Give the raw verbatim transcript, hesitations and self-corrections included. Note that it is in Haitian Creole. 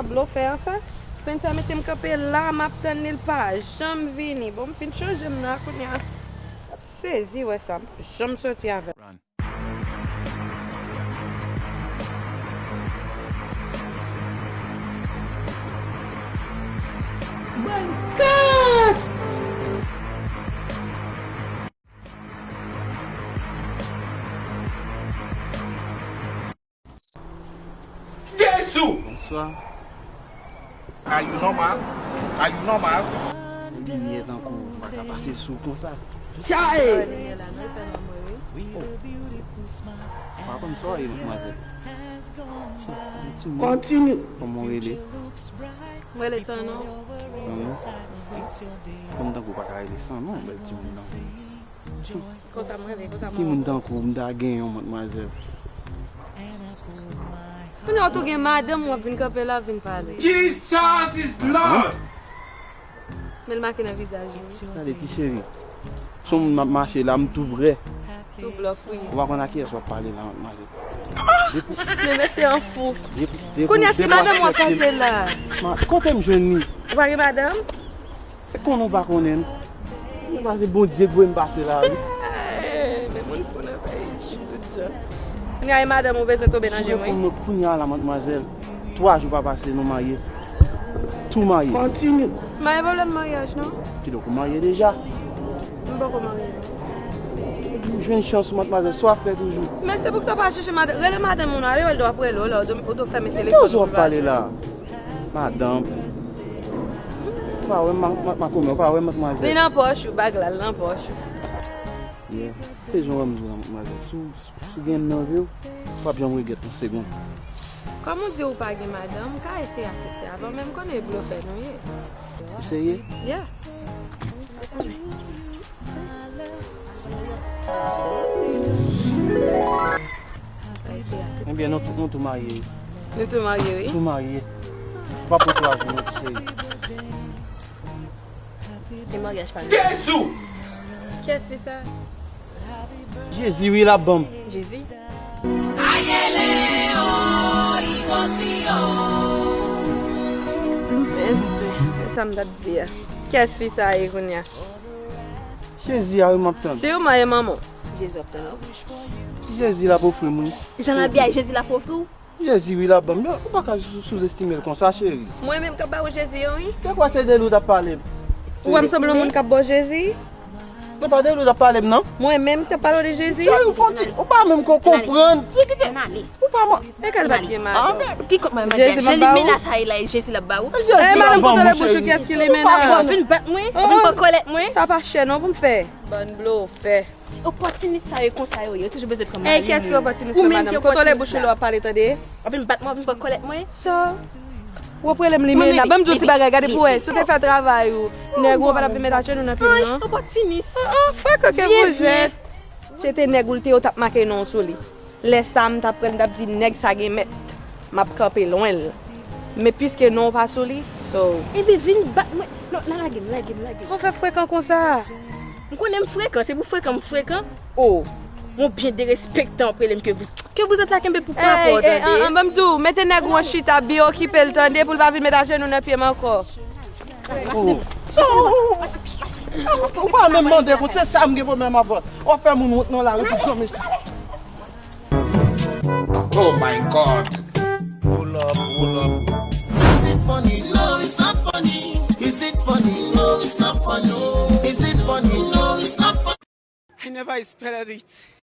Blofè anfen. Spencer mete m kanpe la, m ap tann li, l pa janm vini. Bon, m fin chanje m nan kounye a. M ap sezi wè sa, m p ap janm soti avè l. My God! Jezi! Bonswa. Are you normal? Are you normal? Limyè tankou pa ka pase sou konsa. Chay! Pa konn sa w ye, madmwazèl. Kontini. Kòman w rele? Mwen rele Sanon. Sanon? Kòm tankou w pa ka rele Sanon, bèl timoun nan. Konsa m rele, konsa m rele. Timoun tankou w, m ta gen yon, madmwazèl. Kounye a w tou gen madanm, w ap vin kanpe la, vin pale. Jesus is Lord! Men l make nan vizaj li. Gade, ti cheri. Son moun m ap mache la, m tou prè. Tou blòk, wi. Ou pa konn a kiyès w ap pale la, madmwazèl. Men mesye an fou. Kounye a, si madanm w ap kanpe la. Kote m jwenn li? Ou pa gen madanm? Se konnen w pa konnen. Mwen pa se Bondye k voye m pase la, wi. Men moun fou nan peyi, tout jan. Kounye a, e madanm ou bezwen tonbe nan je mwen? Kounye a la, madmwazèl, twa jou pa pase, nou marye. Tou marye. Kontini. M pa gen pwoblèm maryaj, non. Kidonk, ou marye deja? M poko marye, non. Jwenn chans, madmwazèl, sa w ap fè toujou? Men se poukisa w pa chèche madanm, rele madanm ou non, ale wè l, w ap rele w la, ou dwe fèmen telefòn ou. Kiyès w ap pale la? Madanm. Ou pa wè ma, ma, makomè, ou pa wè madmwazèl. Li nan pòch ou, bag la, li nan pòch ou. Yeah. Se jan w wè m di w la, madmwazèl. Si w, si w gen m nan vi w, w p ap janm regrèt yon segonn. Kòm ou di ou pa gen madanm, m ka eseye aksepte avè w, men m konnen e blofè nou ye. Ou serye? Yeah. Ebyen, nou tou, nou tou marye. Nou tou marye, wi. Tou marye. Pa pran kouraj, non, ti cheri. E maryaj pa nou. Jezi! Kiyès fi sa? Jezi, wi, l ap ban m. Jezi? Ayele o, ibosi o. Mèsi. Se sa m t ap di a. Kiyès fi sa ye kounye a? Jezi a wi m ap tann. Siman e manman w. Jezi w ap tann wi. Jezi l ap ofri m wi. Jan l ap byen, Jezi l ap ofri w? Jezi wi l ap ban m. Ou pa ka sou, souzestime l konsa, cheri. Mwen menm k ap ba ou Jezi an wi. Te kwè se de li w t ap pale m. Ou wè m sanble yon moun k ap ba w Jezi? Non, pa de li w t ap pale m, non. Mwen menm k t ap pale w de Jezi? Cheri, ou fon ti, ou pa menm ko konprann. Ou pa mwen. E kal pa gen madanm. Ki kont mwen mande? Jezi m ap ba ou. Jan li menas a la, Jezi l ap ba ou. E madanm kontwole bouch ou, kiyès ki li menas? Ou vin bat mwen, ou vin pran kòlèt mwen. Sa pa chè non pou m fè. Bann blofè. Opòtinis sa yo konsa yo ye, yo toujou bezwen pran mari moun. Kiyès ki opòtinis la, madanm? Kontwole bouch ou lè w ap pale, tande. W ap vin bat mwen, w ap vin pran kòlèt mwen. Sa. W ap rele m limena. Ban m di w ti bagay, gade pou wè. Si w te fè travay ou, nèg ou an pa t ap vin met ajenou nan pye m non. Opòtinis. Ah, ah, fuck, ok, vye, vye. Se te nèg ou l te, yo t ap make non w sou li. Lè sa a, m t ap pran, m t ap di, "Nèg sa gen mèt." M ap kanpe lwen l. Men piske non w pa sou li, so. Ebyen, vin bat mwen. Non, la lage m, lage m, lage m. Ou fè frekan konsa? M konnen m frekan, se pou frekan m frekan. Oh, yon byen derespektan ap rele m que vous, que vous êtes là, kenbe pou pa pa w tande. An, ban m di w, mete nèg ou an chita, byen okipe l tande, pou l pa vin met ajenou nan pye m ankò. Oh. So, ou pa menm mande kont, se sa m gen pwoblèm avè w. W ap fè moun wont nan lari pou granmesi. Oh my God. Pull up, pull up. Is it funny? No, it's not funny. Is it funny? No, it's not funny. Is it funny? No, it's not funny. I never expected it.